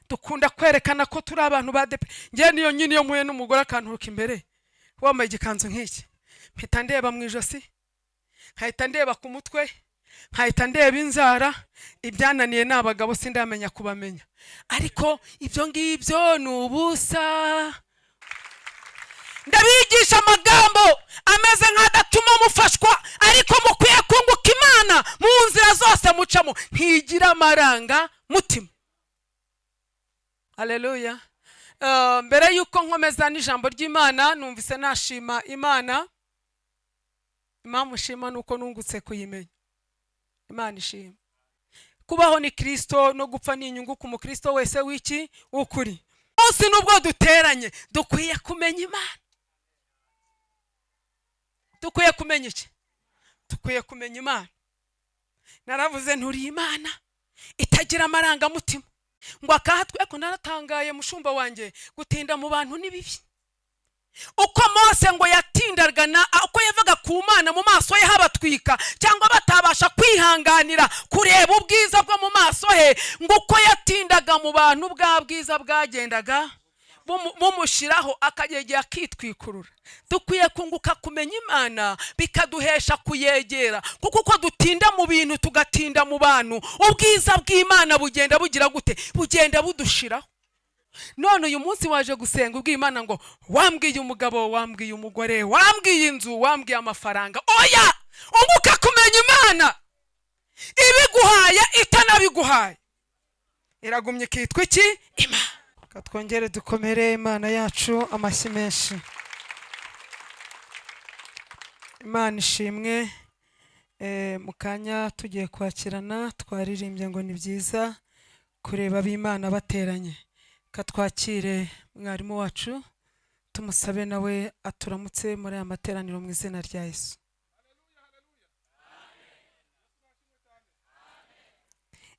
Dukunda kwerekana ko turi abantu ba depe. Ngewe niyo nyine iyo mpuye n'umugore akanturuka imbere wambaye igikanzu nk'iki, mpita ndeba mu ijosi, nkahita ndeba ku mutwe, nkahita ndeba inzara. Ibyananiye ni abagabo, sindamenya kubamenya, ariko ibyo ngibyo ni ubusa. Ndabigisha amagambo ameze nk'adatuma mufashwa, ariko mukwiye kunguka Imana mu nzira zose mucamo, ntigira amaranga mutima. Haleluya! Mbere y'uko nkomeza n'ijambo ry'Imana, numvise nashima Imana. Impamvu nshima ni uko nungutse kuyimenya. Imana ishima. Kubaho ni Kirisito, no gupfa ni inyungu ku mukristo wese w'iki w'ukuri. Munsi nubwo duteranye, dukwiye kumenya Imana. Dukwiye kumenya iki? Dukwiye kumenya Imana. Naravuze nturi Imana itagira amarangamutima ngo akahatwe. Ariko naratangaye, mushumba wanjye, gutinda mu bantu ni bibi. Uko Mose ngo yatindaga, na uko yavaga ku Mana mu maso he habatwika, cyangwa batabasha kwihanganira kureba ubwiza bwo mu maso he, ngo uko yatindaga mu bantu, bwa bwiza bwagendaga bumushyiraho, akagegera akitwikurura. Dukwiye kunguka kumenya Imana, bikaduhesha kuyegera, kuko uko dutinda mu bintu, tugatinda mu bantu, ubwiza bw'Imana bugenda bugira gute? Bugenda budushiraho. None uyu munsi waje gusenga ubwiye Imana ngo wambwiye umugabo, wambwiye umugore, wambwiye inzu, wambwiye amafaranga. Oya, unguka kumenya Imana. Ibiguhaye, itanabiguhaye, iragumya ikitwa iki? Imana. Reka twongere dukomere Imana yacu amashyi menshi. Imana ishimwe. Mu kanya tugiye kwakirana, twaririmbye ngo ni byiza kureba ab'Imana bateranye. Reka twakire mwarimu wacu, tumusabe nawe aturamutse muri aya materaniro mu izina rya Yesu.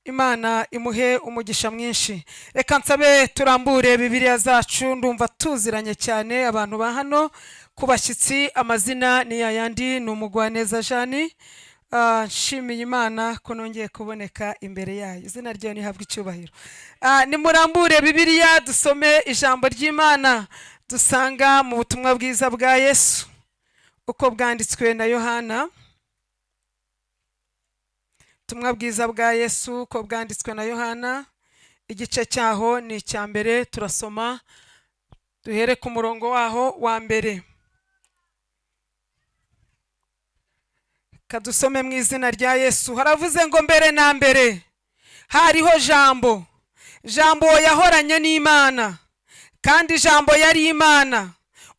Imana imuhe umugisha mwinshi. Reka nsabe turambure Bibiliya zacu. Ndumva tuziranye cyane abantu ba hano. Ku bashyitsi, amazina ni yayandi, ni Umugwaneza Jani. Nshimiye Imana ko nongeye kuboneka imbere yayo, izina ryayo nihabwe icyubahiro. Nimurambure Bibiliya, dusome ijambo ry'Imana dusanga mu butumwa bwiza bwa Yesu uko bwanditswe na Yohana. Ubutumwa bwiza bwa Yesu uko bwanditswe na Yohana, igice cyaho ni icya mbere. Turasoma duhere ku murongo waho wa mbere. Kadusome mu izina rya Yesu. Haravuze ngo: "Mbere na mbere hariho Jambo, Jambo yahoranye n'Imana, kandi Jambo yari Imana.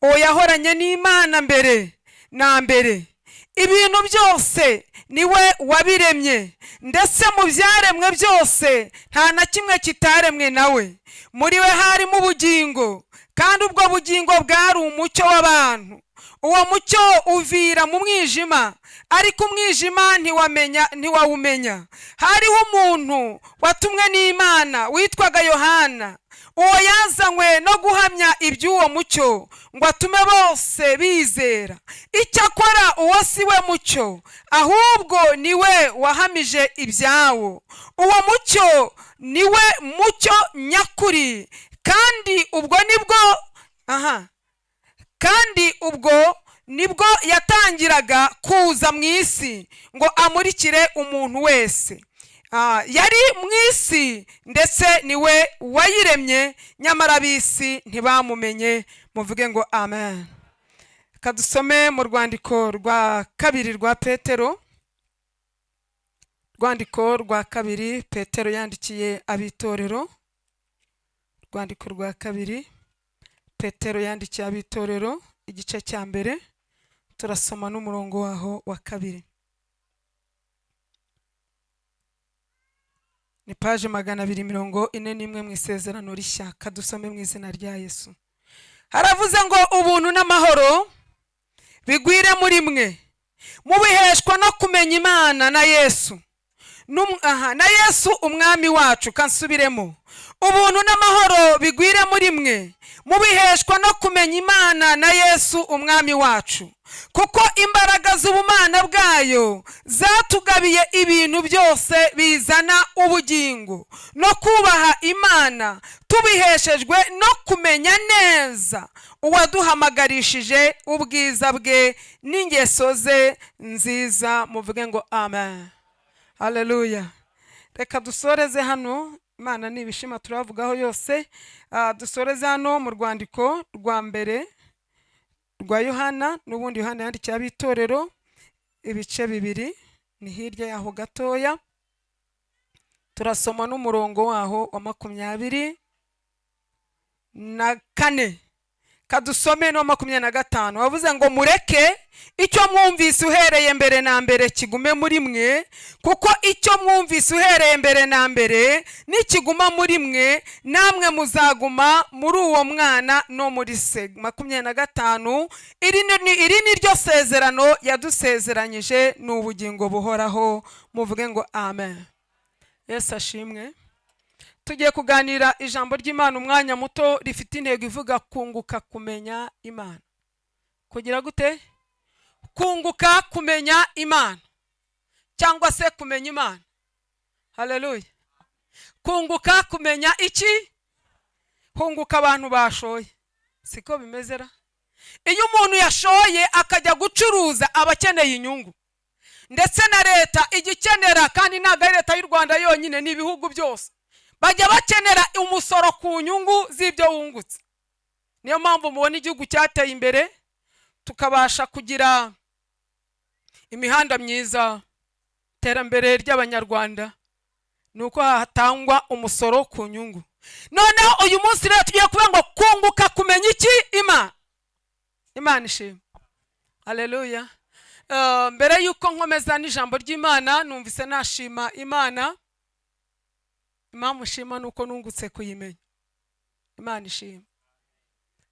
Uwo yahoranye n'Imana mbere na mbere. Ibintu byose niwe wabiremye, ndetse mu byaremwe byose nta na kimwe kitaremwe nawe. Muri we harimo ubugingo, kandi ubwo bugingo bwari umucyo w'abantu. Uwo mucyo uvira mu mwijima, ariko umwijima ntiwamenya, ntiwawumenya. Hariho umuntu watumwe n'Imana witwaga Yohana. Uwo yazanywe no guhamya iby'uwo mucyo, ngo atume bose bizera. Icyakora uwo si we mucyo, ahubwo ni we wahamije ibyawo. Uwo mucyo ni we mucyo nyakuri, kandi ubwo nibwo aha kandi ubwo nibwo yatangiraga kuza mu isi ngo amurikire umuntu wese. Yari mu isi, ndetse niwe wayiremye, nyamara ab'isi ntibamumenye." Muvuge ngo amen. Reka dusome mu rwandiko rwa kabiri rwa Petero, rwandiko rwa kabiri Petero yandikiye ab'itorero, rwandiko rwa kabiri Petero yandikiye ab'itorero, igice cya mbere, turasoma n'umurongo waho wa kabiri. Ni paje 241 mu Isezerano Rishya. Kadusome mu izina rya Yesu. Haravuze ngo: "Ubuntu n'amahoro bigwire muri mwe, mubiheshwa no kumenya Imana na Yesu. Aha, na Yesu Umwami wacu. Kansubiremo: ubuntu n'amahoro bigwire muri mwe, mubiheshwa no kumenya Imana na Yesu Umwami wacu, kuko imbaraga z'ubumana bwayo zatugabiye ibintu byose bizana ubugingo no kubaha Imana, tubiheshejwe no kumenya neza uwaduhamagarishije ubwiza bwe n'ingeso ze nziza. Muvuge ngo amen, haleluya. Reka dusoreze hano. Imana nibishima turavugaho yose. Dusoreze hano mu rwandiko rwa mbere rwa Yohana, n'ubundi Yohana yandikiye ab'itorero, ibice 2, ni hirya yaho gatoya. Turasoma n'umurongo waho wa 24. Kadusome no 25. Wavuze ngo: "Mureke icyo mwumvise uhereye mbere na mbere kigume muri mwe, kuko icyo mwumvise uhereye mbere na mbere nikiguma muri mwe, namwe muzaguma muri uwo Mwana no muri Se." 25: "Iri ni ryo sezerano yadusezeranyije, ni ubugingo buhoraho." Muvuge ngo amen. Yesu ashimwe. Tugiye kuganira ijambo ry'Imana umwanya muto, rifite intego ivuga kunguka kumenya Imana. Kugira gute? Kunguka kumenya Imana, cyangwa se kumenya Imana. Haleluya. Kunguka kumenya iki? Hunguka abantu bashoye, siko bimeze ra? Iyo umuntu yashoye akajya gucuruza, aba akeneye inyungu, ndetse na leta ijya ikenera, kandi ntabwo ari leta y'u Rwanda yonyine, ni ibihugu byose bajya bakenera umusoro ku nyungu z'ibyo wungutse. Niyo mpamvu mubona igihugu cyateye imbere, tukabasha kugira imihanda myiza. Iterambere ry'Abanyarwanda ni uko hatangwa umusoro ku nyungu. Noneho uyu munsi rero tugiye kuvuga ngo kunguka kumenya iki? Imana. Imana ishimwe, haleluya. Mbere y'uko nkomeza n'ijambo ry'Imana, numvise nashima Imana. Impamvu nshima ni uko nungutse kuyimenya. Imana ishima.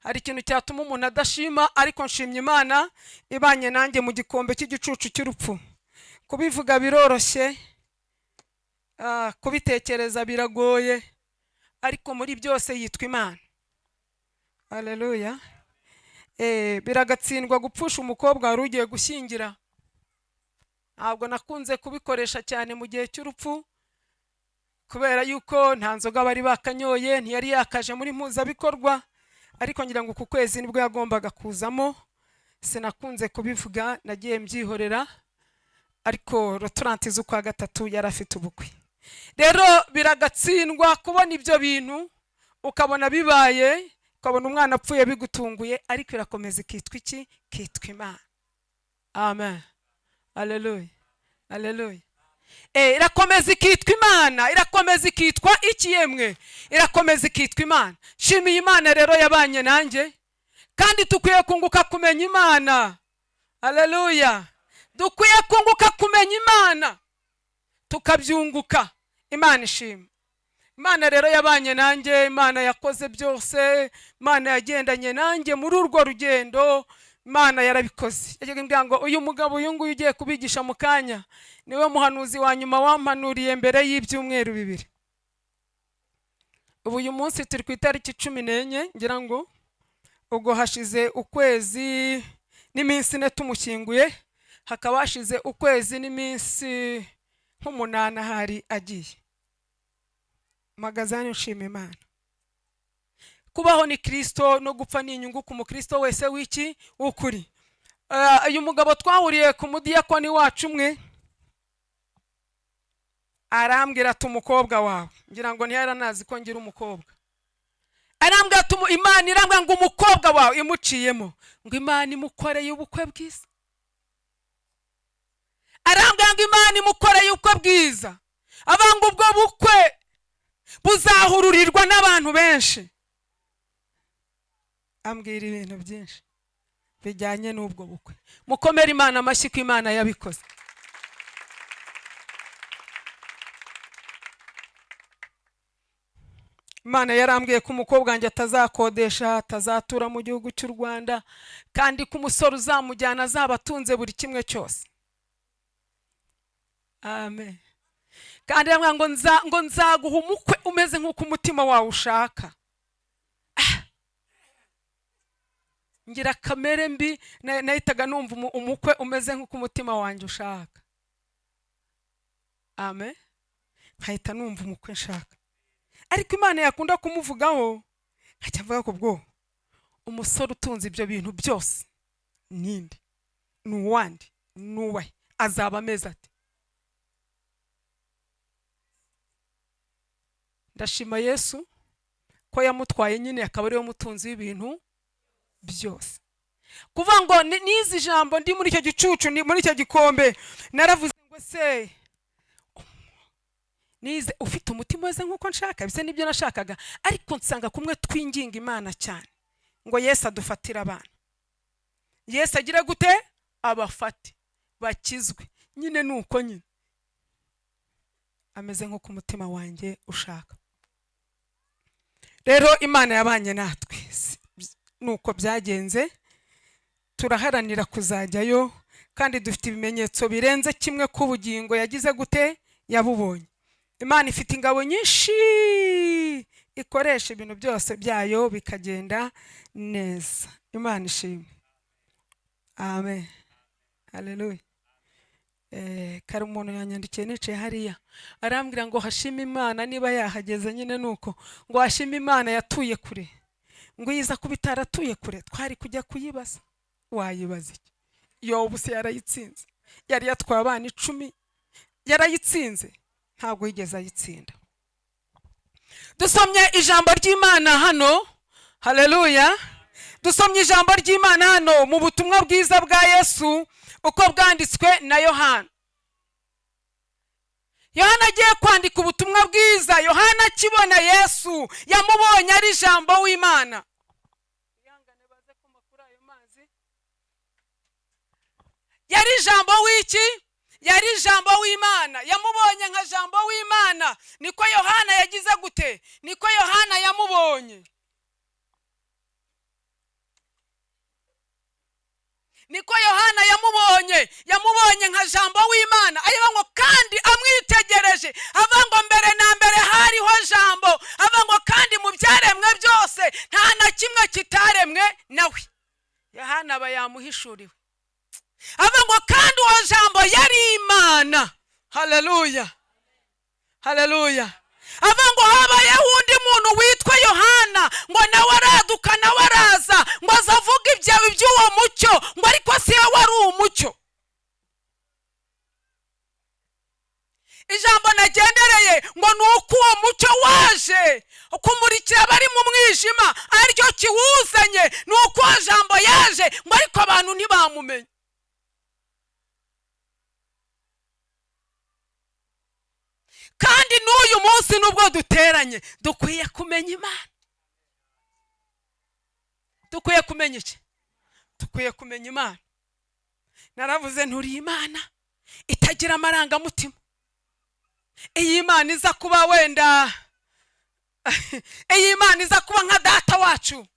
Hari ikintu cyatuma umuntu adashima, ariko nshimye Imana ibanye nanjye mu gikombe cy'igicucu cy'urupfu. Kubivuga biroroshye, kubitekereza biragoye, ariko muri byose yitwa Imana. Haleluya. Biragatsindwa gupfusha umukobwa wari ugiye gushyingira. Ntabwo nakunze kubikoresha cyane mu gihe cy'urupfu, kubera yuko nta nzoga bari bakanyoye, ntiyari yakaje muri mpuzabikorwa, ariko ngira ngo uku kwezi nibwo yagombaga kuzamo. Sinakunze kubivuga, nagiye mbyihorera, ariko le 30 z'ukwa gatatu yari afite ubukwe. Rero biragatsindwa kubona ibyo bintu, ukabona bibaye, ukabona umwana apfuye bigutunguye, ariko irakomeza ikitwa iki? Kitwa Imana. Amen, haleluya, haleluya. Irakomeza ikitwa Imana. Irakomeza ikitwa iki yemwe? Irakomeza ikitwa Imana. Shimiye Imana rero yabanye nanjye, kandi dukwiye kunguka kumenya Imana. Haleluya. Dukwiye kunguka kumenya Imana, tukabyunguka. Imana ishima. Imana rero yabanye nanjye, Imana yakoze byose, Imana yagendanye nanjye muri urwo rugendo, Imana yarabikoze. Yajyaga imbwira ngo uyu mugabo, uyu nguyu ugiye kubigisha mu kanya, niwe muhanuzi wa nyuma wampanuriye mbere y'ibyumweru 2. Ubu uyu munsi turi ku itariki 14, ngira ngo ubwo hashize ukwezi n'iminsi 4 tumushyinguye, hakaba hashize ukwezi n'iminsi nk'umunani ahari agiye. Mpagaze hano nshima Imana. Kubaho ni Kristo, no gupfa ni inyungu ku mukristo wese w'iki? W'ukuri. Uyu mugabo twahuriye ku mudiyakoni wacu umwe, arambwira ati: "Umukobwa wawe", ngira ngo ntiyaranazi ko ngira umukobwa, arambwira ati: "Imana irambwira ngo umukobwa wawe", imuciyemo, ngo Imana imukoreye ubukwe bwiza. Arambwira ngo Imana imukoreye ubukwe bwiza, abanga ubwo bukwe buzahururirwa n'abantu benshi. Ambwira ibintu byinshi bijyanye n'ubwo bukwe. Mukomere Imana amashyi ko Imana yabikoze. Imana yarambwiye ko umukobwa wanjye atazakodesha, atazatura mu gihugu cy'u Rwanda, kandi ko umusore uzamujyana azaba atunze buri kimwe cyose. Amen. Kandi aramubwira ngo nzaguha umukwe umeze nk'uko umutima wawe ushaka. Ngira kamere mbi, nahitaga numva umukwe umeze nk'uko umutima wanjye ushaka. Amen. Nkahita numva umukwe nshaka. Ariko Imana yakunda kumuvugaho, nkajya mvuga ko bwo umusore utunze ibyo bintu byose ninde, ni uwande, ni uwahe, azaba ameze ate? Ndashima Yesu ko yamutwaye nyine akaba ariwe mutunzi w'ibintu byose. Kuvuga ngo nizi jambo ndi muri icyo gicucu, ni muri icyo gikombe, naravuze ngo se nize ufite umutima weze nkuko nshaka, bise nibyo nashakaga, ariko nsanga kumwe twinginga Imana cyane ngo Yesu adufatire abana. Yesu agira gute? Abafate bakizwe. Nyine nuko nyine ameze nkuko umutima wanjye ushaka. Rero Imana yabanye natwe, nuko byagenze. Turaharanira kuzajyayo kandi dufite ibimenyetso birenze kimwe ku bugingo yagize gute? Yabubonye. Imana ifite ingabo nyinshi ikoresha ibintu byose byayo bikagenda neza. Imana ishimwe. Amen. Haleluya. Kare umuntu yanyandikiye nicaye hariya arambwira ngo hashime Imana niba yahageze nyine, nuko ngo hashime Imana yatuye kure, ngo yiza kuba itaratuye kure twari kujya kuyibaza. Wayibaza iki? Yobu se yarayitsinze, yari yatwaye abana 10, yarayitsinze, ntabwo yigeze ayitsinda. Dusomye ijambo ry'Imana hano. Haleluya. Dusomye ijambo ry'Imana hano mu butumwa bwiza bwa Yesu uko bwanditswe na Yohana. Yohana agiye kwandika ubutumwa bwiza, Yohana akibona Yesu yamubonye ari ijambo w'Imana. Yari ijambo w'iki? Yari ijambo w'Imana. Yamubonye nka jambo w'Imana. Niko Yohana yagize gute? Niko Yohana yamubonye. Niko Yohana yamubonye, yamubonye nka jambo w'Imana. Ayiba ngo kandi amwitegereje, ava ngo mbere na mbere hariho jambo, ava ngo kandi mu byaremwe byose nta na kimwe kitaremwe nawe. Yohana aba yamuhishuriwe. Ava ngo kandi uwo jambo yari Imana. Haleluya. Haleluya. Ava ngo habayeho undi muntu witwa Yohana, ngo nawe araduka, nawe araza, ngo azavuga iby'uwo mucyo, ngo ariko si we wari umucyo. Ijambo nagendereye ngo ni uko uwo mucyo waje kumurikira abari mu mwijima, ariryo kiwuzanye, ni uko uwo jambo yaje, ngo ariko abantu ntibamumenye. Kandi n'uyu munsi nubwo duteranye dukwiye kumenya Imana. Dukwiye kumenya iki? Dukwiye kumenya Imana. Naravuze nturi Imana itagira amarangamutima. Iyi Imana iza kuba wenda, iyi Imana iza kuba nka data wacu,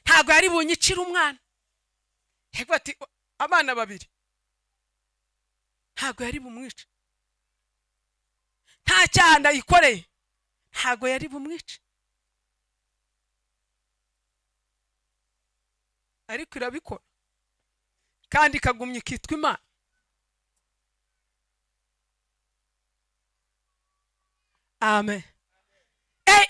ntabwo yari bunyicira umwana. Yego ati abana babiri, ntabwo yari bumwice. Nta cyaha ndayikoreye, ntabwo yari bumwice. Ariko irabikora kandi ikagumya ikitwa Imana. Amen.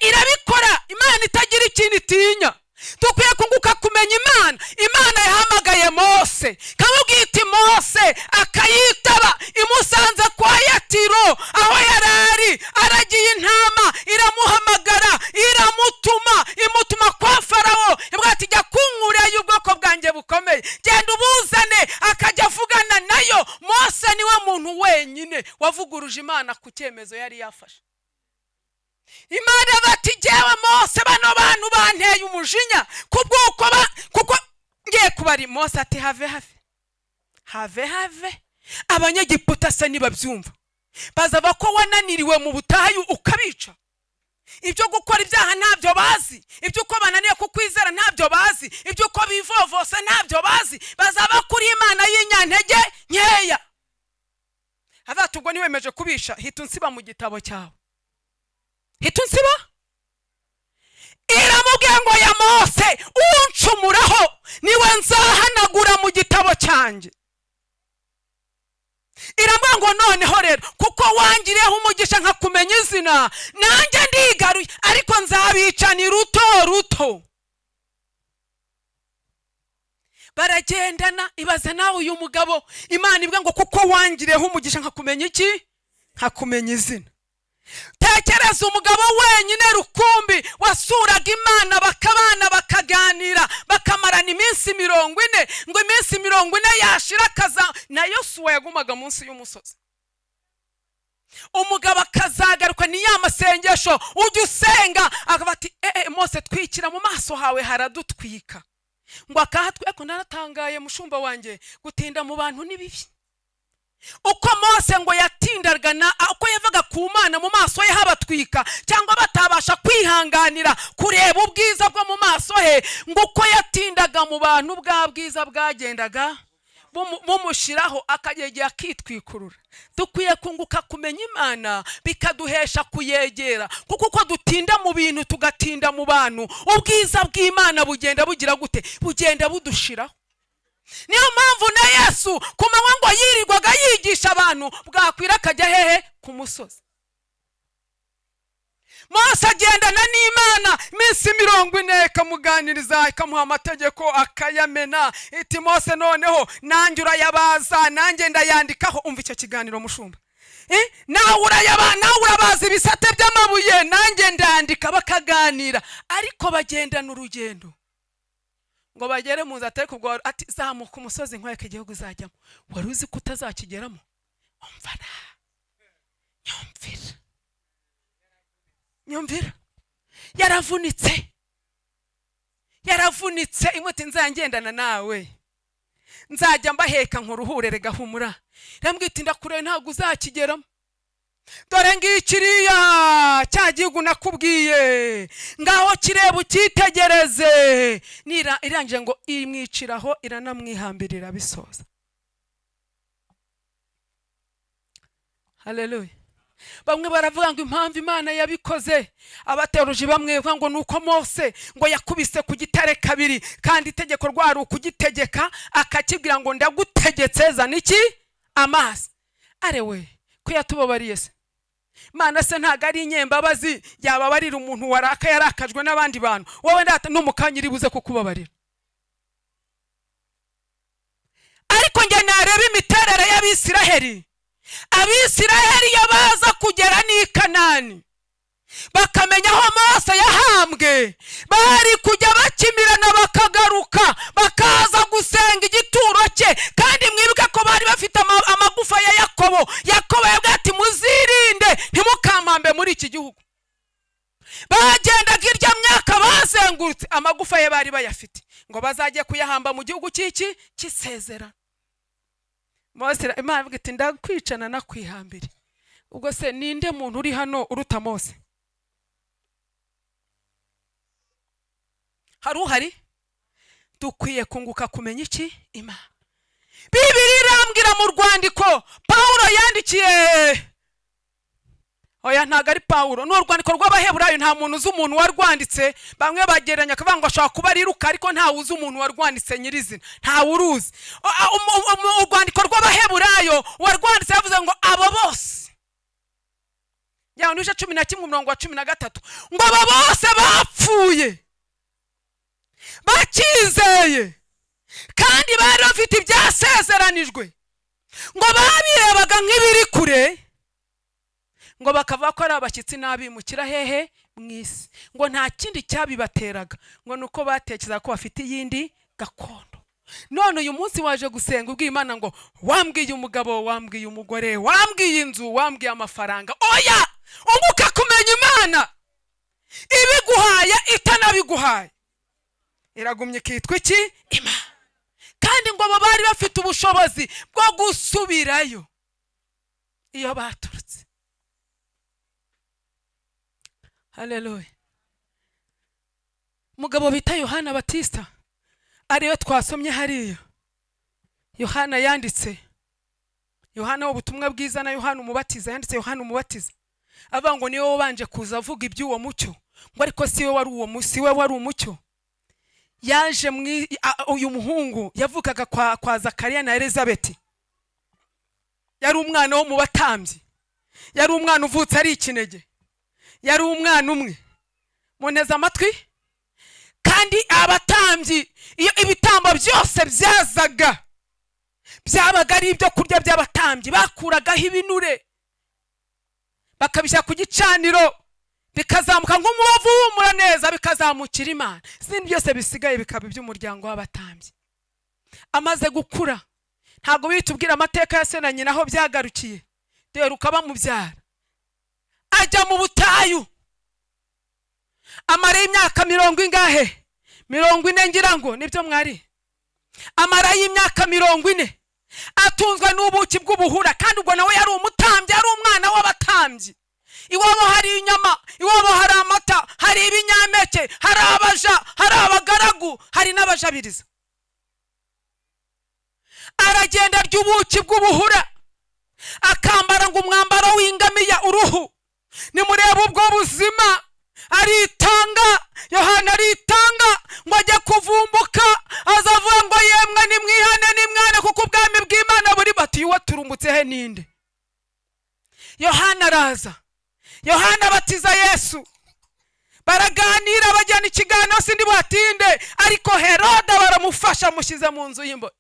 Irabikora. Imana itagira ikintu itinya. Dukwiye kunguka kumenya Imana. Imana yahamagaye Mose, kamubwira iti Mose, akayitaba, imusanze kwa Yatiro aho yarari aragiye intama, iramuhamagara, iramutuma, imutuma kwa Farawo, imubwira ati jya kunkura y'ubwoko bwanjye bukomeye, genda ubuzane. Akajya avugana nayo. Mose niwe muntu wenyine wavuguruje Imana ku cyemezo yari yafashe. Imana bati jyewe Mose, bano bantu banteye umujinya kubwuko kuko ngiye kubari. Mose ati have have have have. Abanyegiputa se nibabyumva bazava ko wananiriwe mu butayu ukabica. Ibyo gukora ibyaha ntabyo bazi, ibyo uko bananiye kukwizera ntabyo bazi, ibyo uko bivovose ntabyo bazi, bazaba kuri Imana y'inyantege nkeya. Avuga ubwo ntiwemeje kubisha, hita unsiba mu gitabo cyawe, hita unsiba. Iramubwira ngo ya Mose, uncumuraho niwe nzahanagura mu gitabo cyanjye. Iramubwira ngo noneho rero kuko wangiriyeho umugisha nkakumenya izina, nanjye ndigaruye, ariko nzabicana ruto ruto. Baragendana. Ibaze nawe uyu mugabo, Imana ivuga ngo kuko wangiriyeho umugisha nkakumenya iki? Nkakumenya izina. Tekereza umugabo wenyine rukumbi wasuraga Imana, bakabana, bakaganira, bakamarana iminsi 40, ngo iminsi 40 yashira akaza. Na Yosuwa yagumaga munsi y'umusozi, umugabo akazagaruka. Ni ya masengesho ujya usenga, akaba ati Mose, twikira mu maso hawe haradutwika. Ngo akahatweka. Naratangaye mushumba wanjye, gutinda mu bantu ni bibi. Uko Mose ngo yatindaga, uko yavaga ku Mana mu maso he habatwika, cyangwa batabasha kwihanganira kureba ubwiza bwo mu maso he, ngo uko yatindaga mu bantu bwa bwiza bwagendaga bumushiraho, akagegera akitwikurura. Dukwiye kunguka kumenya Imana bikaduhesha kuyegera, kuko uko dutinda mu bintu, tugatinda mu bantu, ubwiza bw'Imana bugenda bugira gute? Bugenda budushiraho. Niyo mpamvu na Yesu ku manywa ngo yirirwaga yigisha abantu, bwakwira akajya hehe? Ku musozi. Mose agendana n'Imana iminsi 40, ikamuganiriza, ikamuha amategeko akayamena. Iti Mose, noneho nanjye urayabaza, nanjye ndayandikaho. Umva icyo kiganiro mushumba, nawe urabaza ibisate by'amabuye, nanjye ndandika. Bakaganira, ariko bagendana urugendo ngo bagere mu nzu. Atari kubwo ati zamuka umusozi nkwereke igihugu uzajyamo, wari uzi ko utazakigeramo. Umva na nyumvira, nyumvira, yaravunitse, yaravunitse. Imuti nzangendana nawe, nzajya mbaheka nkuruhure, rega humura. Irambwira iti ndakure, ntabwo uzakigeramo. Dore ngikiriya cya gihugu nakubwiye, ngaho kireba ukitegereze. Irangije ngo imwiciraho, iranamwihambirira, bisoza. Haleluya. Bamwe baravuga ngo impamvu Imana yabikoze, abateruji bamwe bavuga ngo nuko Mose ngo yakubise ku gitare kabiri, kandi itegeko rwari ukugitegeka, akakibwira ngo ndagutegetse zana iki? Amazi. Arewe ko yatubabariye se? Imana se ntago ari inyembabazi yababarira umuntu waraka yarakajwe n'abandi bantu? Wowe ndata n'umukanya iri buze kukubabarira. Ariko njye nareba imiterere y'Abisiraheli, Abisiraheli iyo baza kugera n'i Kanani bakamenya aho Mose yahambwe, bari kujya bakimirana bakagaruka bakaza gusenga igituro cye. Kandi mwibuke ko bari bafite amagufa ya Yakobo. Yakobo yabwiye ati muzirinde ntimukampambe muri iki gihugu. Bagendaga irya myaka bazengurutse, amagufa ye bari bayafite ngo bazajye kuyahamba mu gihugu cy'iki cy'isezerano. Mose, Imana ivuga iti ndakwicana nakwihambire. Ubwo se ninde muntu uri hano uruta Mose? Hari uhari? Dukwiye kunguka kumenya iki? Imana. Bibiliya irambwira mu rwandiko Pawulo yandikiye, oya ntago ari Pawulo, ni urwandiko rw'Abaheburayo. Nta muntu uzi umuntu warwanditse. Bamwe bagereranya akavuga ngo ashobora kuba ari Luka, ariko ntawe uzi umuntu warwanditse nyirizina, ntawe uruzi. Urwandiko rw'Abaheburayo warwanditse yavuze ngo abo bose, yawe n'ibice 11 umurongo wa 13, ngo abo bose bapfuye bakizeye kandi bari bafite ibyasezeranijwe, ngo babirebaga nk'ibiri kure, ngo bakavuga ko ari abashyitsi n'abimukira hehe? Mu isi. Ngo nta kindi cyabibateraga, ngo nuko batekerezaga ko bafite iyindi gakondo. None uyu munsi waje gusenga ubwiye Imana ngo wambwiye umugabo, wambwiye umugore, wambwiye inzu, wambwiye amafaranga. Oya, unguka kumenya Imana ibiguhaye itanabiguhaye, iragumye ikitwa iki? Imana. Kandi ngo abo bari bafite ubushobozi bwo gusubirayo iyo baturutse. Haleluya. Mugabo bita Yohana Batista, ariyo twasomye hariya, Yohana yanditse Yohana w'ubutumwa bwiza na Yohana Umubatiza, yanditse Yohana Umubatiza avuga ngo niwe wabanje kuza avuga iby'uwo mucyo, ngo ariko si we wari uwo, si we wari umucyo. Yaje uyu muhungu yavukaga kwa Zakariya na Elizabeti, yari umwana wo mu batambyi, yari umwana uvutse ari ikinege, yari umwana umwe. Muneze amatwi. Kandi abatambyi iyo ibitambo byose byazaga byabaga ari ibyo kurya by'abatambyi, bakuragaho ibinure bakabishyira ku gicaniro, bikazamuka nk'umubavu uhumura neza, bikazamukira Imana. Izindi byose bisigaye bikaba iby'umuryango w'abatambyi. Amaze gukura, ntabwo bitubwira amateka ya se na nyina aho byagarukiye, dore ukabamubyara, ajya mu butayu amara y'imyaka 40 ingahe, 40 ngira ngo nibyo mwari, amara y'imyaka 40 atunzwe n'ubuki bw'ubuhura. Kandi ubwo nawe yari umutambyi, yari umwana w'abatambyi. Iwabo hari inyama, iwabo hari amata, hari ibinyampeke, hari abaja, hari abagaragu, hari n'abajabiriza. Aragenda arya ubuki bw'ubuhura, akambara ngo umwambaro w'ingamiya uruhu. Nimureba ubwo buzima, aritanga. Yohana aritanga ngo ajye kuvumbuka, azavuga ngo yemwe nimwihane, nimwane, kuko ubwami bw'Imana buri. Bati uwo turumbutse he ninde? Yohana araza, Yohana abatiza Yesu, baraganira, bajyana ikiganiro, sindi buhatinde. Ariko Herode baramufasha, amushyize mu nzu y'imbohe.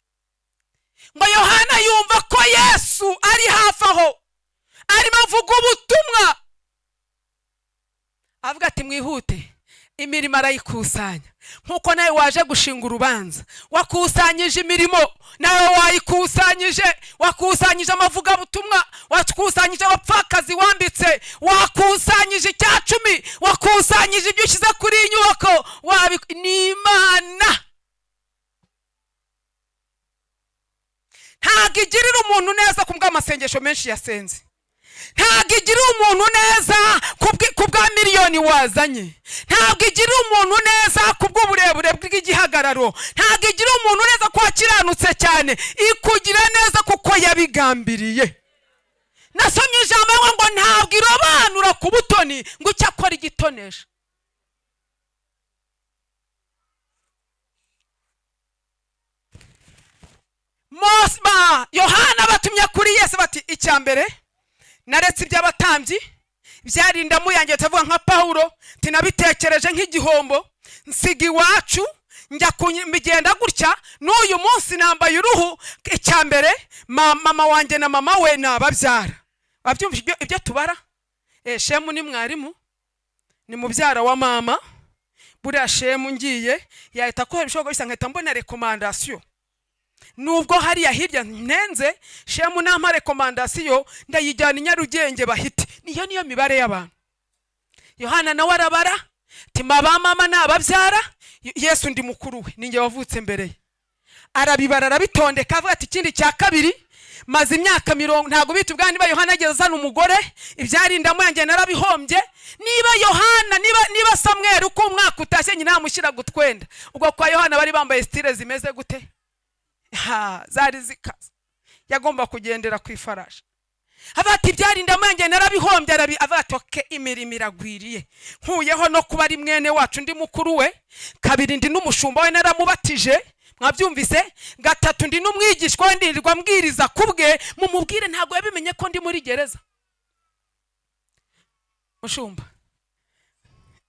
Ngo Yohana yumva ko Yesu ari hafi aho arimo avuga ubutumwa, avuga ati mwihute. Imirimo arayikusanya, nk'uko nawe waje gushinga urubanza wakusanyije imirimo, nawe wayikusanyije, wakusanyije amavugabutumwa, wakusanyije abapfakazi wambitse, wakusanyije 10, wakusanyije ibyo ushyize kuri iyi nyubako. Ni Imana ntabwo igirira umuntu neza ku bw'amasengesho menshi yasenze, ntabwo igirira umuntu neza ku bwa miliyoni wazanye, ntabwo igirira umuntu neza ku bw'uburebure bw'igihagararo, ntabwo igirira umuntu neza ko wakiranutse cyane. Ikugira neza kuko yabigambiriye. Nasomye ijambo ngo ntabwo irobanura ku butoni, ngo icyo akora igitonesha. Yohana batumye kuri Yesu bati icya mbere naretse iby'abatambyi byarinda muyange, tavuga nka Paulo, tinabitekereje nk'igihombo, nsiga iwacu njya bigenda gutya, n'uyu munsi nambaye uruhu. Icya mbere mama wanjye na mama we nababyara. Babyumva ibyo tubara. Shemu ni mwarimu, ni mubyara wa mama. Buriya Shemu ngiye yahita akora ibishoboka bisa nkahita mbona recommandation. Nubwo hariya hirya ntenze, Shemu nampa recommandation ndayijyana i Nyarugenge bahite. Niyo niyo mibare y'abantu. Yohana nawe arabara ati ba mama nababyara, Yesu ndi mukuru we, ninjye wavutse mbere ye. Arabibara arabitondeka, avuga ati ikindi cya kabiri maze imyaka 40. Ntabwo bitubwira niba Yohana ageze azana umugore, ibyarinda yanjye narabihombye. Niba Yohana, niba Samweli uko umwaka utashye nyina yamushyira gutwenda, ubwo kwa Yohana bari bambaye style zimeze gute? Ha, zari zikaze, yagomba kugendera ku ifarashi. Avuga ati ibyarinda yanjye narabihombye. Avuga ati okay, imirimo iragwiriye, nkuyeho no kuba ari mwene wacu ndi mukuru we, kabiri ndi n'umushumba we naramubatije, mwabyumvise, gatatu ndi n'umwigishwa we ndirirwa mbwiriza kubwe, mumubwire ntabwo yabimenye ko ndi muri gereza. Mushumba,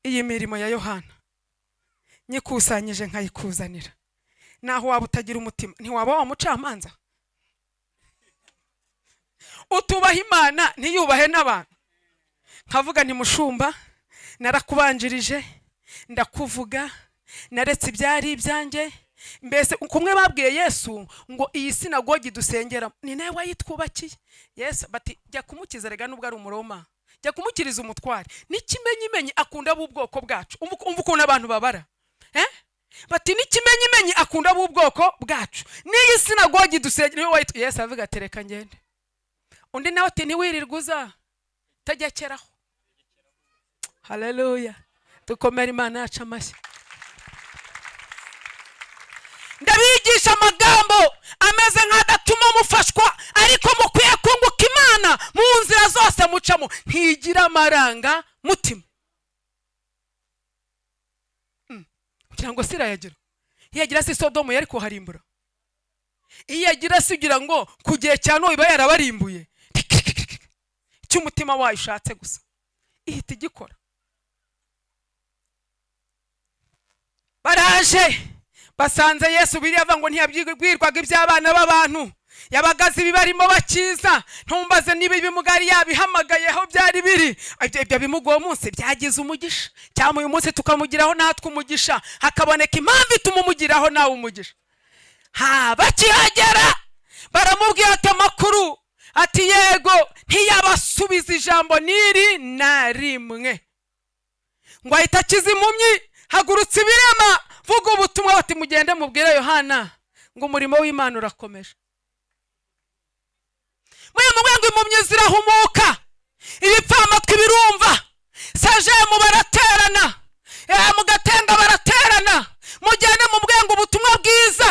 iyi mirimo ya Yohana nyikusanyije nkayikuzanira, naho waba utagira umutima ntiwaba wa mucamanza utubaha Imana ntiyubahe n'abantu. Nkavuga nti mushumba narakubanjirije, ndakuvuga, naretse ibyari ibyanjye. Mbese kumwe babwiye Yesu ngo iyi sinagogi dusengera ni nawe wayitwubakiye. Yesu bati jya kumukiza rega nubwo ari umuroma, jya kumukiriza umutware. N'ikimenyimenyi akunda b'ubwoko bwacu. Umva ukuntu abantu babara, bati n'ikimenyimenyi akunda b'ubwoko bwacu, n'iyi sinagogi dusengera niwe wayitwubakiye. Yesu avuga ati reka ngende. Undi nawe ati ntiwirirwe uza tegekeraho. Haleluya, dukomere Imana yacu amashyi. Ndabigisha amagambo ameze nk'adatuma mufashwa, ariko mukwiye Inzira zose mucamo ntigira amaranga mutima. Kugira ngo sirayagira, iyo yagira si Sodomu yari kuharimbura, iyo yagira si ugira ngo ku gihe cya Nowa iba yarabarimbuye. Icyo umutima wayo ushatse gusa ihita igikora. Baraje basanze Yesu, biriya avuga ngo ntiyabwirwaga iby'abana b'abantu, yabagaze ibibarimo bakiza. Ntumbaze niba ibimugari yabihamagaye aho byari biri. Ibyo bimuga uwo munsi byagize umugisha, cyangwa uyu munsi tukamugiraho natwe umugisha, hakaboneka impamvu ituma umugiraho nawe umugisha. Bakihagera baramubwira ati amakuru, ati yego. Ntiyabasubiza ijambo n'iri na rimwe, ngo ahita akiza impumyi, hagurutse ibirema, vuga ubutumwa. Bati mugende mubwire Yohana ngo umurimo w'Imana urakomeje. Mwe ngo impumyi zirahumuka, ibipfamatwi birumva, sajemu baraterana, mugatenga baraterana. Mugende mubwire ngo ubutumwa bwiza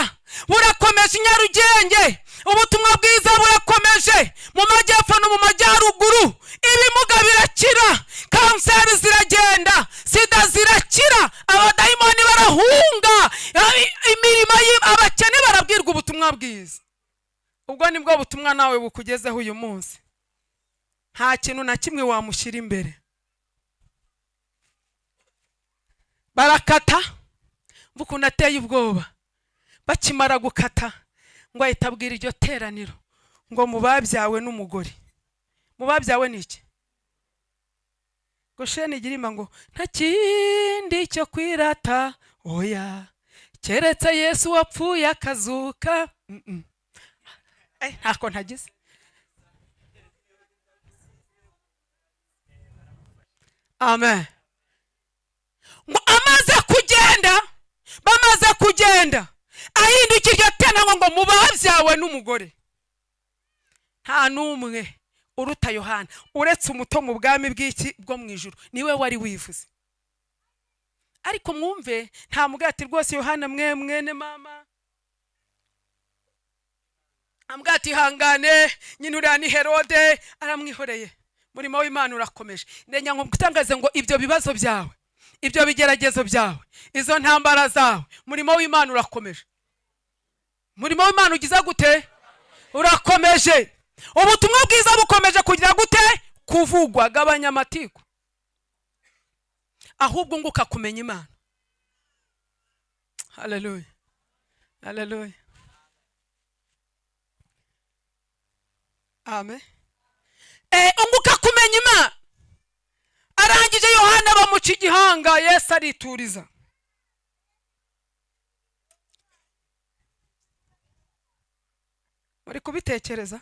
burakomeje i Nyarugenge, ubutumwa bwiza burakomeje mu majyepfo no mu majyaruguru. Ibimuga birakira, kanseri ziragenda, sida zirakira, abadayimoni barahunga, imirimo abakene barabwirwa ubutumwa bwiza. Ubwo nibwo butumwa nawe bukugezeho uyu munsi. Nta kintu na kimwe wamushyira imbere. Barakata, ukuntu ateye ubwoba. Bakimara gukata ngo ahita abwira iryo teraniro ngo mubabyawe n'umugore. Mubabyawe ni iki? Gosheni igirima ngo nta kindi cyo kwirata, oya, keretse Yesu wapfuye akazuka. Ntako ntagize. Amen. Ngo amaze kugenda, bamaze kugenda, ahindukira iryo teraniro ngo mubabyawe n'umugore. Nta n'umwe uruta Yohana uretse umuto mu bwami bw'iki bwo mu ijuru, niwe wari wivuze. Ariko mwumve, nta mugati rwose Yohana mwe mwene mama ambwati ihangane, nyine uriya ni Herode, aramwihoreye. Murimo w'Imana urakomeje. Ndenya ngo ngutangaze ngo ibyo bibazo byawe, ibyo bigeragezo byawe, izo ntambara zawe, murimo w'Imana urakomeje. Murimo w'Imana ugize gute? Urakomeje. Ubutumwa bwiza bukomeje kugira gute? Kuvugwa. Gabanya amatiku, ahubwo nguka kumenya Imana. Haleluya, haleluya, amen. Unguka kumenya Imana. Arangije Yohana bamuca igihanga, Yesu arituriza. Muri kubitekereza,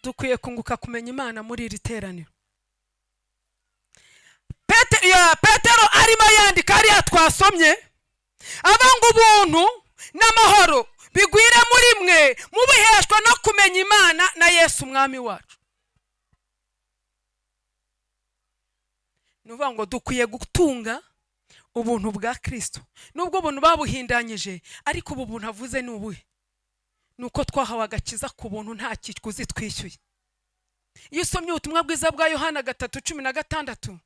dukwiye kunguka kumenya Imana muri iri teraniro. Petero arimo yandika hariya twasomye, avuga ubuntu n'amahoro bigwire muri mwe, mubiheshwa no kumenya Imana na Yesu umwami wacu. Nuvuga ngo dukwiye gutunga ubuntu bwa Kristo. Nubwo ubuntu babuhindanyije, ariko ubu buntu avuze ni ubuhe? Nuko twahawe agakiza ku buntu, nta kiguzi twishyuye. Iyo usomye ubutumwa bwiza bwa Yohana 3:16,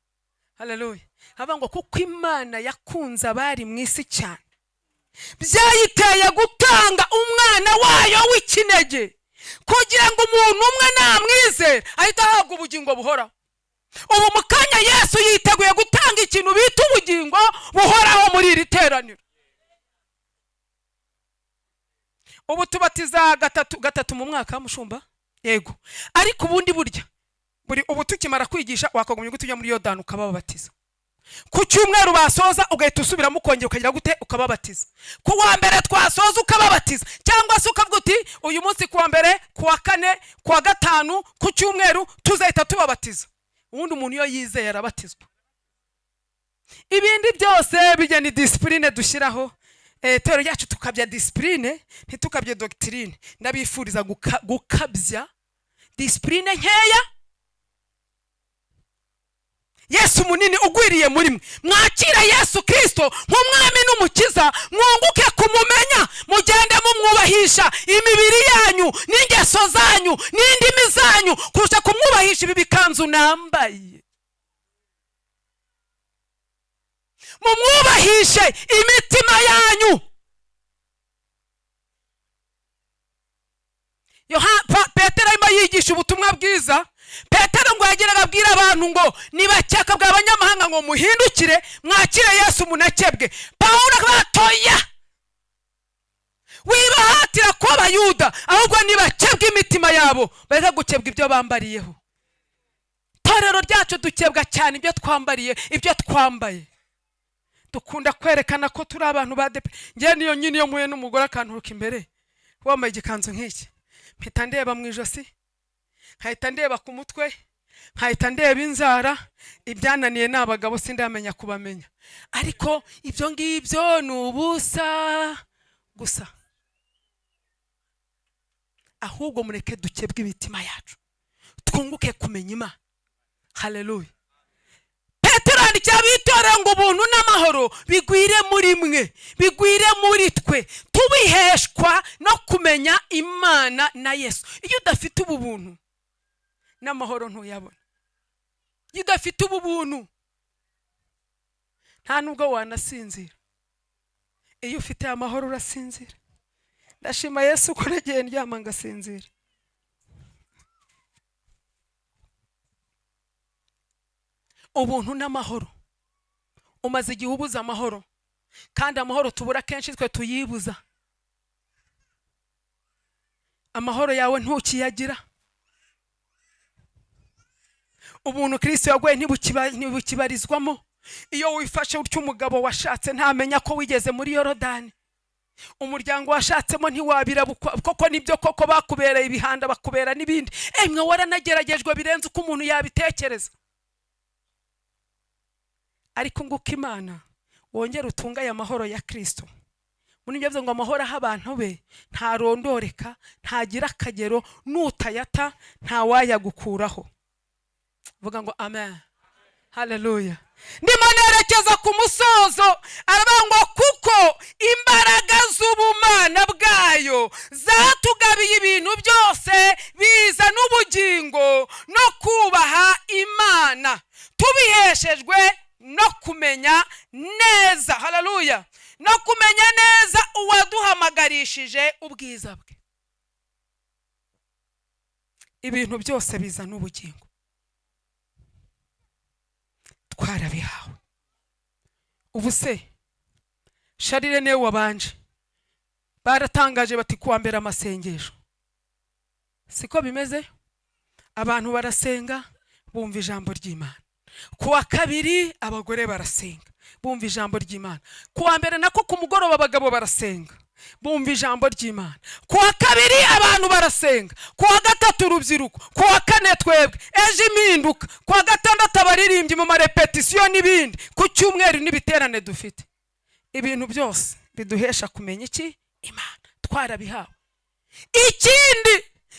haleluya, havuga ngo kuko Imana yakunze abari mu isi cyane, byayiteye gutanga umwana wayo w'ikinege, kugira ngo umuntu umwe namwizera ahita ahabwa ubugingo buhoraho. Ubu mu kanya Yesu yiteguye gutanga ikintu bita ubugingo buhoraho muri iri teraniro. Ubu tubatiza gatatu mu mwaka, mushumba, yego. Ariko ubundi burya buri ubu tukimara kwigisha wakagumya gute ujya muri Yordani ukababatiza. Ku cyumweru basoza ugahita usubiramo ukongera ukagira gute ukababatiza. Ku wa mbere twasoza ukababatiza, cyangwa se ukavuga uti uyu munsi ku wa mbere, ku wa kane, ku wa gatanu, ku cyumweru tuzahita tubabatiza. Ubundi umuntu iyo yizeye arabatizwa. Ibindi byose bijya ni discipline dushyiraho. Tero yacu tukabya discipline, ntitukabye doctrine. Ndabifuriza gukabya discipline nkeya. Yesu munini ugwiriye muri mwe, mwakira Yesu Kristo nk'umwami n'umukiza, mwunguke kumumenya, mugende mumwubahisha imibiri yanyu n'ingeso zanyu n'indimi zanyu. yanyu kurusha kumwubahisha ibi bikanzu nambaye. Mumwubahishe imitima yanyu. Petero arimo yigisha ubutumwa bwiza. Petero ngo yageraga abwira abantu ngo nibakeka bwa abanyamahanga ngo muhindukire mwakire Yesu munakebwe. Pawulo akabatoya, wibahatira ko abayuda ahubwo nibakebwe imitima yabo bareka gukebwa ibyo bambariyeho. Torero ryacu dukebwa cyane ibyo twambariye, ibyo twambaye. Dukunda kwerekana ko turi abantu ba depe. Ngiye niyo nyine iyo muye n'umugore akanturuka imbere wambaye igikanzu nk'iki, mpita ndeba mu ijosi, nkahita ndeba ku mutwe, nkahita ndeba inzara. Ibyananiye ni abagabo sindamenya kubamenya, ariko ibyo ngibyo ni ubusa gusa. Ahubwo mureke dukebwe imitima yacu twunguke kumenya Imana. Haleluya. Petero yandikira abitorero ngo ubuntu n'amahoro bigwire muri mwe, bigwire muri twe, tubiheshwa no kumenya Imana na Yesu. Iyo udafite ubu buntu n'amahoro ntuyabona. Iyo udafite ubu buntu nta nubwo wanasinzira. Iyo ufite amahoro urasinzira. Ndashima Yesu ko nagiye ndyama ngasinzira. Ubuntu n'amahoro. Umaze igihe ubuza amahoro, kandi amahoro tubura kenshi twe tuyibuza. Amahoro yawe ntukiyagira. Ubuntu Kristo yaguye ntibukibarizwamo. Iyo wifashe utyo umugabo washatse ntamenya ko wigeze muri Yorodani. Umuryango washatsemo ntiwabira koko nibyo koko bakubereye ibihanda bakubera n'ibindi. Emwe waranageragejwe birenze uko umuntu yabitekereza. Ariko nguko Imana wongera utunga aya mahoro ya Kristo. Muri ibyo ngo amahoro aho abantu be ntarondoreka, ntagira akagero, nutayata ntawayagukuraho. Vuga ngo amen. Haleluya. Ndimo nerekeza ku musozo. Aravuga ngo kuko imbaraga z'ubumana bwayo zatugabiye ibintu byose biza n'ubugingo no kubaha Imana, tubiheshejwe no kumenya neza. Haleluya. No kumenya neza uwaduhamagarishije ubwiza bwe. Ibintu byose biza n'ubugingo twarabihawe. Ubu se Sharire niwe wabanje, baratangaje bati kuwa mbere amasengesho. Siko bimeze? Abantu barasenga bumva ijambo ry'Imana. Kuwa kabiri abagore barasenga bumva ijambo ry'Imana. Kuwa mbere nako ku mugoroba abagabo barasenga bumva ijambo ry'Imana. Kuwa kabiri abantu barasenga. Kuwa gatatu urubyiruko. Kuwa kane twebwe ejo impinduka. Kuwa gatandatu abaririmbyi mu marepetisiyo n'ibindi. Ku cyumweru n'ibiterane dufite. Ibintu byose biduhesha kumenya iki? Imana. Twarabihawe. Ikindi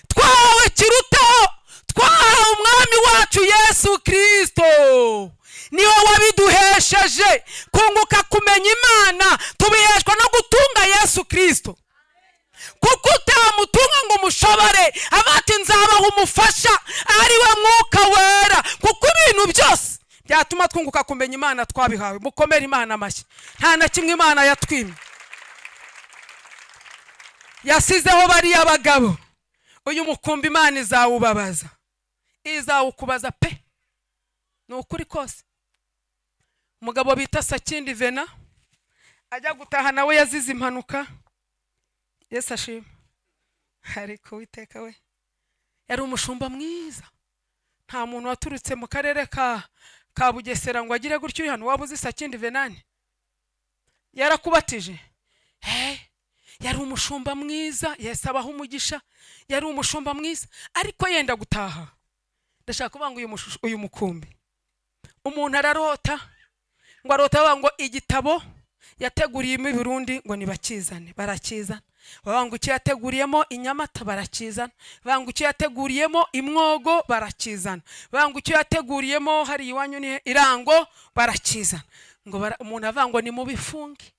twahawe kirutaho, twahawe umwami wacu Yesu Kristo. Niwe wabiduhesheje kunguka kumenya Imana, tubiheshwa no gutunga Yesu Kristo. Kuko utamutunga ngo umushobore, abati nzabaha umufasha ari we Mwuka Wera. Kuko ibintu byose byatuma twunguka kumenya Imana twabihawe. Mukomere Imana amashyi. Nta na kimwe Imana yatwimye. Yasizeho bariya bagabo. Uyu mukumbi Imana izawubabaza, izawukubaza pe. Ni ukuri kose. Umugabo bita Sakindi Vena ajya gutaha nawe yazize impanuka. Yesu ashima. Ariko Uwiteka we yari umushumba mwiza. Nta muntu waturutse mu karere ka Bugesera ngo agire gutyo uri hano waba uzi Sakindi Venani. Yarakubatije. Yari umushumba mwiza. Yesu abaha umugisha. Yari umushumba mwiza ariko yenda gutaha. Ndashaka kuvuga ngo uyu mukumbi umuntu ararota, ngo arota ngo igitabo yateguriyemo i Burundi ngo nibakizane, barakizana. Banga icyo yateguriyemo i Nyamata barakizana. Banga icyo yateguriyemo i Mwogo barakizana. Banga icyo yateguriyemo hari iwanyu ni Irango barakizana. Ngo umuntu avuga ngo ni mubifunge,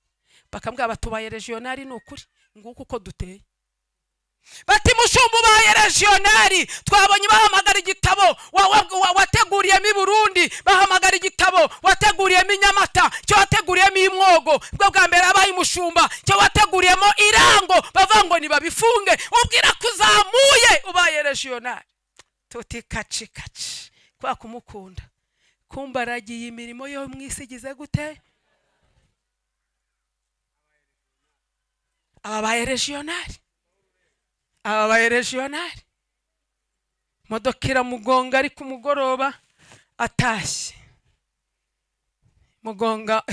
bakambwira batubaye regional. Ni ukuri nguko uko duteye. Bati mushumba ubaye regionali, twabonye bahamagara igitabo wateguriyemo i Burundi, bahamagara igitabo wateguriyemo i Nyamata, cyo wateguriyemo i Mwogo, bwo bwa mbere abaye umushumba, cyo wateguriyemo Irango, bavuga ngo nibabifunge, ubwira kuzamuye ubaye regionali. Tuti kaci kaci kwa kumukunda, kumba aragiye imirimo yo mwisigize gute? Ababaye regionali, ababaye regionali. Modoka iramugonga ari ku mugoroba atashye, mugonga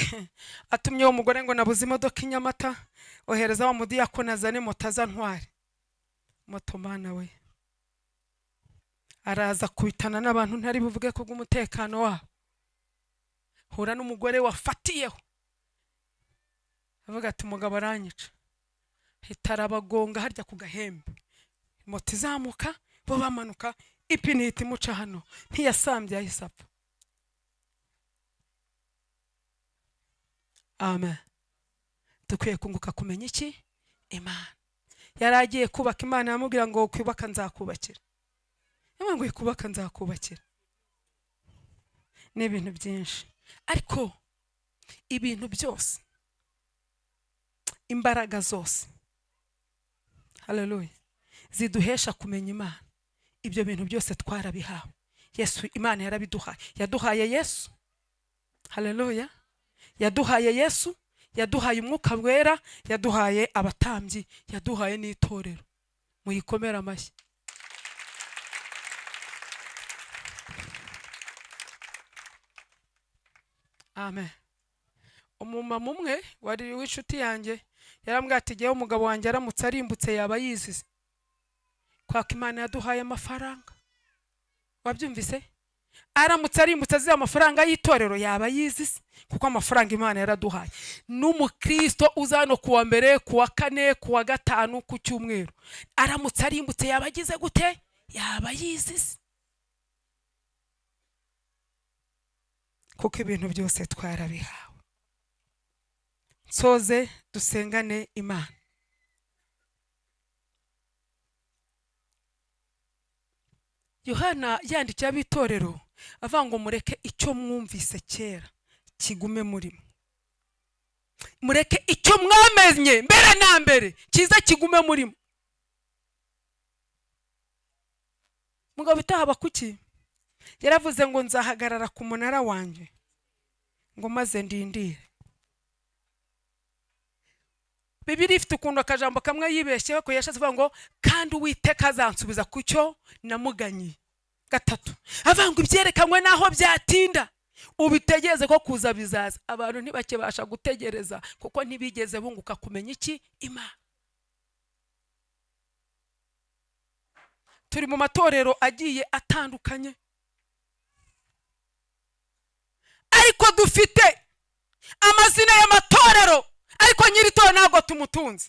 atumye uwo mugore ngo nabuze imodoka i Nyamata, ohereza wa mudiyakoni azane moto aza ntware moto. Mana we, araza kubitana n'abantu ntari buvuge kubw'umutekano wabo. Hura n'umugore wafatiyeho avuga ati umugabo aranyica, hitarabagonga harya ku gahembe, moto izamuka bo bamanuka, ipine ihita imuca hano, ntiyasambye yahise apfa. Amen. Dukwiye kunguka kumenya iki? Imana. Yari agiye kubaka, Imana yamubwira ngo kwubaka nzakubakira, yamubwira ngo kubaka nzakubakira. Ni ibintu byinshi, ariko ibintu byose, imbaraga zose, haleluya, ziduhesha kumenya Imana, ibyo bintu byose twarabihawe. Yesu, Imana yarabiduhaye, yaduhaye Yesu, haleluya, yaduhaye Yesu, yaduhaye umwuka wera, yaduhaye abatambyi, yaduhaye n'itorero. Muyikomere amashyi. Amen. Umumama umwe wari w'inshuti yanjye yarambwiye ati jyewe umugabo wanjye aramutse arimbutse yaba yizize, kwaka Imana yaduhaye amafaranga. Wabyumvise? Aramutse arimbutse azize amafaranga y'itorero yaba yizize, kuko amafaranga Imana yaraduhaye. N'umukristo uza hano kuwa mbere, kuwa kane, kuwa gatanu, ku cyumweru, aramutse arimbutse yaba agize gute? Yaba yizize, kuko ibintu byose twarabihawe. Nsoze dusengane Imana. Yohana yandikiye ab'itorero avuga ngo mureke icyo mwumvise kera kigume murimo, mureke icyo mwamenye mbere na mbere kiza kigume murimo. Mugabo bita Habakuki yaravuze ngo nzahagarara ku munara wanjye ngo maze ndindire. Bibiri ifite ukuntu akajambo kamwe yibeshyeho ko yashatse kuvuga ngo kandi Uwiteka azansubiza ku cyo namuganyiye. Gatatu avuga ngo ibyerekanywe naho byatinda ubitegereze ko kuza bizaza. Abantu ntibakibasha gutegereza kuko ntibigeze bunguka kumenya iki? Imana. Turi mu matorero agiye atandukanye, ariko dufite amazina y'amatorero, ariko nyiri itorero ntabwo tumutunze.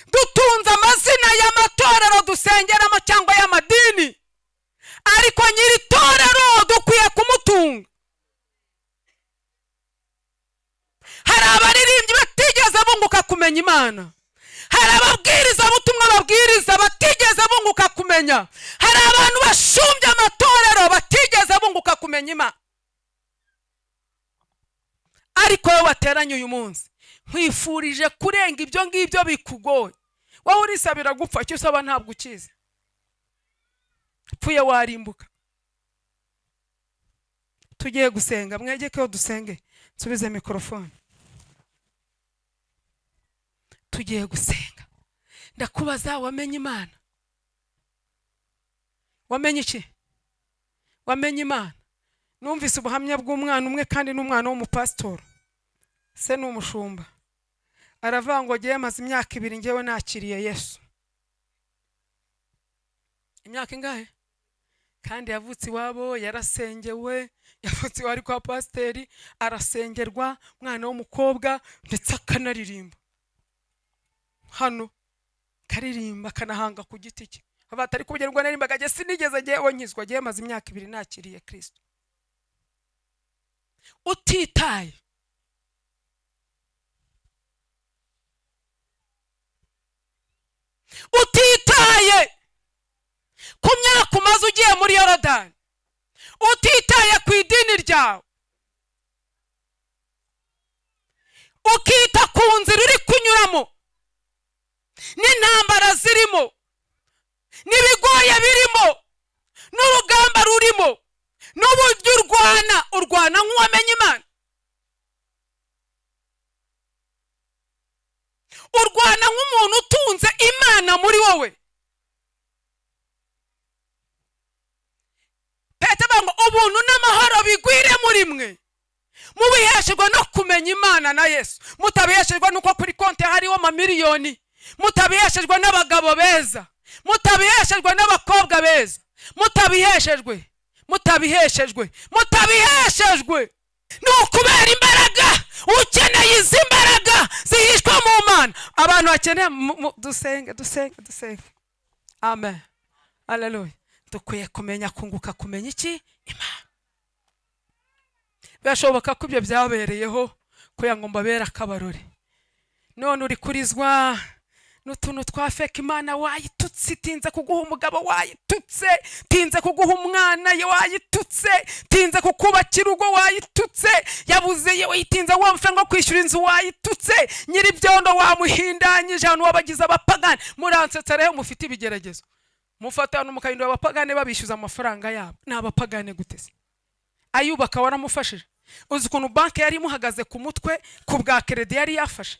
Dutunze amazina y'amatorero dusengeramo cyangwa y'amadini, ariko nyiri itorero dukwiye kumutunga. Hari abaririmbyi batigeze bunguka kumenya Imana, hari ababwirizabutumwa babwiriza batigeze bunguka kumenya, hari abantu bashumbye amatorero batigeze bunguka kumenya Imana. Ariko wowe wateranye uyu munsi, nkwifurije kurenga ibyo ngibyo bikugoye. Wowe urisabira gupfa, icyo usaba ntabwo ukizi, upfuye warimbuka. Tugiye gusenga, mwegekeho dusenge. Nsubize mikorofone. Tugiye gusenga. Ndakubaza, wamenye Imana? Wamenye iki? Wamenye Imana? Numvise ubuhamya bw'umwana umwe, kandi n'umwana w'umupasitori, se ni umushumba, aravuga ngo ngewe maze imyaka 2 ngewe nakiriye Yesu. Imyaka ingahe? Kandi yavutse iwabo, yarasengewe, yavutse iwabo ari kwa pasiteri, arasengerwa, umwana w'umukobwa, ndetse akanaririmba hano, karirimba akanahanga ku giti cye. Abatari kugerwa narimbaga njye sinigeze ngewe nkizwa, ngewe maze imyaka 2 nakiriye Kristo. Utitaye Utitaye ku myaka umaze ugiye muri Yorodani, utitaye ku idini ryawe, ukita ku nzira uri kunyuramo n'intambara zirimo n'ibigoye birimo n'urugamba rurimo n'uburyo urwana, urwana nk'uwamenye Imana, urwana nk'umuntu utunze Imana muri wowe. Petero ngo ubuntu n'amahoro bigwire muri mwe, mubiheshejwe no kumenya Imana na Yesu, mutabiheshejwe nuko kuri konti hariho amamiliyoni, mutabiheshejwe n'abagabo beza, mutabiheshejwe n'abakobwa beza, mutabiheshejwe, mutabiheshejwe, mutabiheshejwe. Ni ukubera imbaraga. Ukeneye izi mbaraga zihishwa mu Mana. Abantu bakeneye dusenge, dusenge, dusenge. Amen, haleluya. Dukwiye kumenya kunguka, kumenya iki? Imana. Birashoboka ko ibyo byabereyeho kugira ngo mbabere akabarore. None uri kurizwa n'utuntu twa feke. Imana wayitutse, itinze kuguha umugabo wayitutse, tinze kuguha umwana wayitutse, tinze kukubakira urugo wayitutse, yabuze itinze wamfa ngo kwishyura inzu wayitutse, nyir'ibyondo wamuhindanyije, ahantu wabagize abapagani. Muransetsa rero, mufite ibigeragezo, mufata hano mukahindura abapagani, babishyuza amafaranga yabo. Ni abapagani gute se? Ayubaka waramufashije. Uzi ukuntu banki yari imuhagaze ku mutwe ku bwa crédit yari yafashe?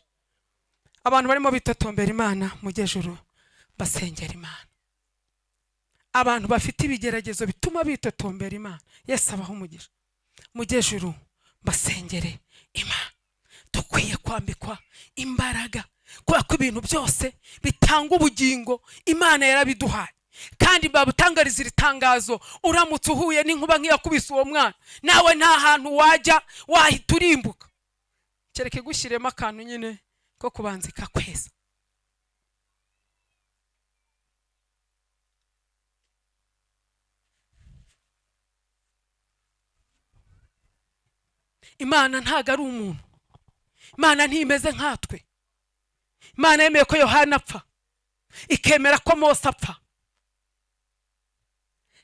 Abantu barimo bitotombera Imana, mujye juru basengera Imana. Abantu bafite ibigeragezo bituma bitotombera Imana, Yesu abaha umugisha. Mujye juru basengere Imana. Dukwiye kwambikwa imbaraga, kubera ko ibintu byose bitanga ubugingo Imana yarabiduhaye. Kandi babutangariza iri tangazo, uramutse uhuye n'inkuba nk'iyakubise uwo mwana, nawe nta hantu wajya, wahita urimbuka, kereka igushyiremo akantu nyine ko kubanza ikakweza. Imana ntabwo ari umuntu, Imana ntimeze nkatwe. Imana yemeye ko Yohana apfa, ikemera ko Mose apfa.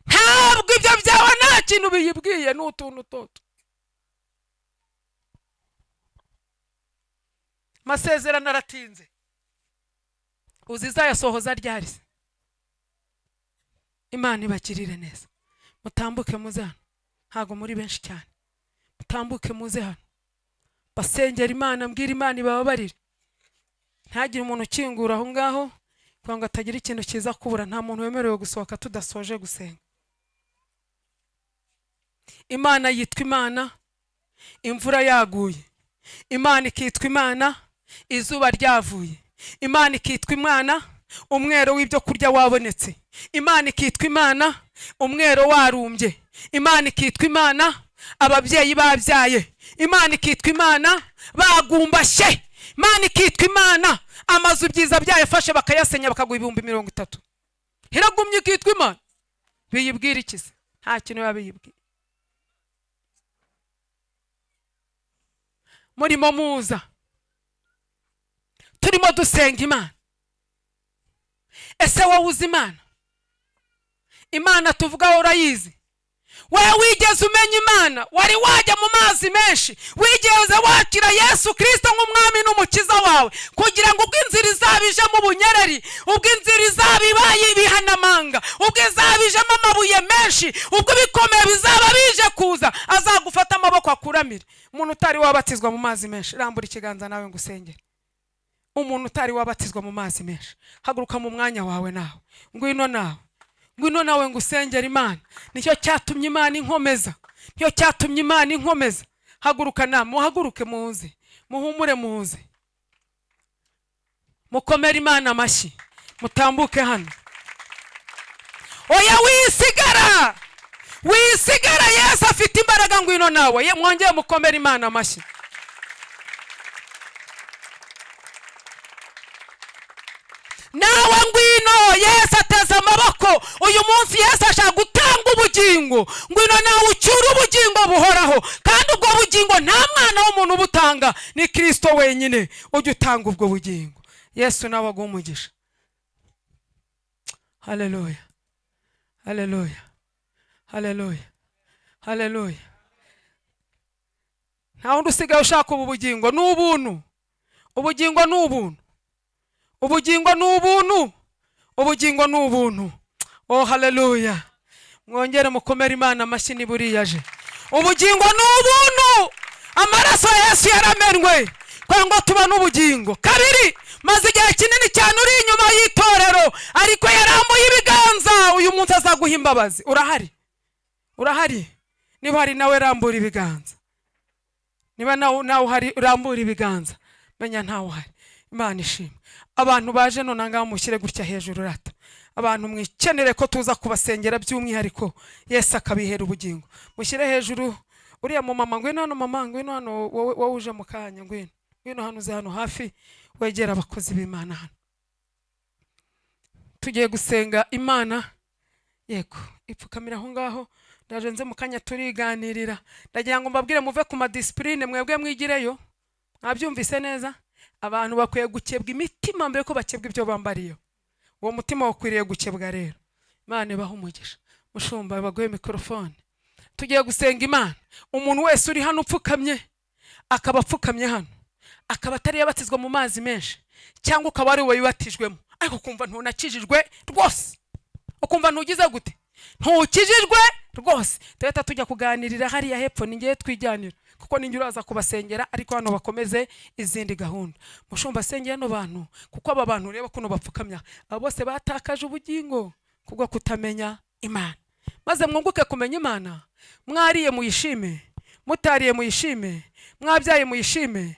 Ntabwo ibyo byawe nta kintu biyibwiye, ni utuntu toto. Amasezerano aratinze, uzi izayasohoza ryari se? Imana ibagirire neza. Mutambuke muze hano, ntabwo muri benshi cyane. Mutambuke muze hano, basengera Imana, mbwira Imana ibababarire. Ntagire umuntu ukingura aho ngaho kugira ngo atagira ikintu kiza kubura. Nta muntu wemerewe gusohoka tudasoje gusenga. Imana yitwa Imana imvura yaguye, Imana ikitwa Imana izuba ryavuye, Imana ikitwa Imana umwero w'ibyo kurya wabonetse, Imana ikitwa Imana umwero warumbye, Imana ikitwa Imana ababyeyi babyaye, Imana ikitwa Imana bagumbashye, Imana ikitwa Imana amazu byiza byayafashe bakayasenya bakaguha 30,000. Iragumye ikitwa Imana. Biyibwira iki se? Nta kintu biba biyibwiye. Murimo muza, turimo dusenga Imana. Ese wowe uzi Imana? Imana tuvuga urayizi? Wowe wigeze umenya Imana? Wari wajya mu mazi menshi? Wigeze wakira Yesu Kirisito nk'umwami n'umukiza wawe, kugira ngo ubwo inzira izaba ijemo ubunyereri, ubwo inzira izaba ibaye ibihanamanga, ubwo izaba ijemo amabuye menshi, ubwo ibikomeye bizaba bije kuza, azagufata amaboko akuramire? Umuntu utari wabatizwa mu mazi menshi, rambura ikiganza nawe ngo usengere. Umuntu utari wabatizwa mu mazi menshi, haguruka mu mwanya wawe nawe. Ngwino nawe, ngwino nawe ngo usengere Imana. Nicyo cyatumye Imana inkomeza, nicyo cyatumye Imana inkomeza. Haguruka nawe, muhaguruke muze, muhumure muze, mukomere Imana amashyi, mutambuke hano. Oya, wisigara, wisigara, Yesu afite imbaraga. Ngwino nawe, mwongere mukomere Imana amashyi. Nawe ngwino, Yesu ateze amaboko uyu munsi. Yesu ashaka gutanga ubugingo. Ngwino nawe ucyure ubugingo buhoraho. Kandi ubwo bugingo nta mwana w'umuntu ubutanga, ni Kirisito wenyine ujya utanga ubwo bugingo. Yesu nawe aguha umugisha. Haleluya, haleluya, haleluya, haleluya. Nta wundi usigaye ushaka ubu bugingo. Ni ubuntu, ubugingo ni ubuntu, ubugingo ni ubuntu, ubugingo ni ubuntu. Oh, haleluya! Mwongere mukomere Imana amashyi niba uriya aje. Ubugingo ni ubuntu. Amaraso ya Yesu yaramenwe kugira ngo tubone ubugingo. Kabiri, maze igihe kinini cyane uri inyuma y'itorero, ariko yarambuye ibiganza. Uyu munsi azaguha imbabazi. Urahari? Urahari? Niba hari nawe, rambura ibiganza. Niba nawe uhari, rambura ibiganza. Menya ntawe uhari. Imana ishimwe. Abantu baje none ngaha, mushyire gutya hejuru rata. Abantu mwikenere ko tuza kubasengera by'umwihariko, Yesu akabihera ubugingo, mushyire hejuru. Uriya mu mama, ngwino hano. Mama, ngwino hano. Wowe, wowe uje mu kanya, ngwino, ngwino hano, uze hano hafi, wegera abakozi b'Imana hano. Tugiye gusenga Imana. Yego, ipfukamira aho ngaho. Ndaje nze mu kanya turiganirira. Ndagira ngo mbabwire muve ku madisipurine, mwebwe mwigireyo. Mwabyumvise neza? Abantu bakwiye gukebwa imitima mbere ko bakebwa ibyo bambariye. Uwo mutima wakwiriye gukebwa rero. Imana ibahe umugisha. Mushumba, baguhe mikorofone. Tugiye gusenga Imana. Umuntu wese uri hano upfukamye, akaba apfukamye hano, akaba atari yabatizwa mu mazi menshi, cyangwa ukaba ari we wibatijwemo ariko ukumva ntunakijijwe rwose, ukumva ntugize gute, ntukijijwe rwose, tuhita tujya kuganirira hariya hepfo. Ni ngewe twijyanira, kuko ninjye uraza kubasengera, ariko hano bakomeze izindi gahunda. Mushumba, asengera hano bantu, kuko aba bantu ureba kuno bapfukamya, aba bose batakaje ubugingo kubwo kutamenya Imana. Maze mwunguke kumenya Imana. Mwariye muyishime, mutariye muyishime, mwabyaye muyishime.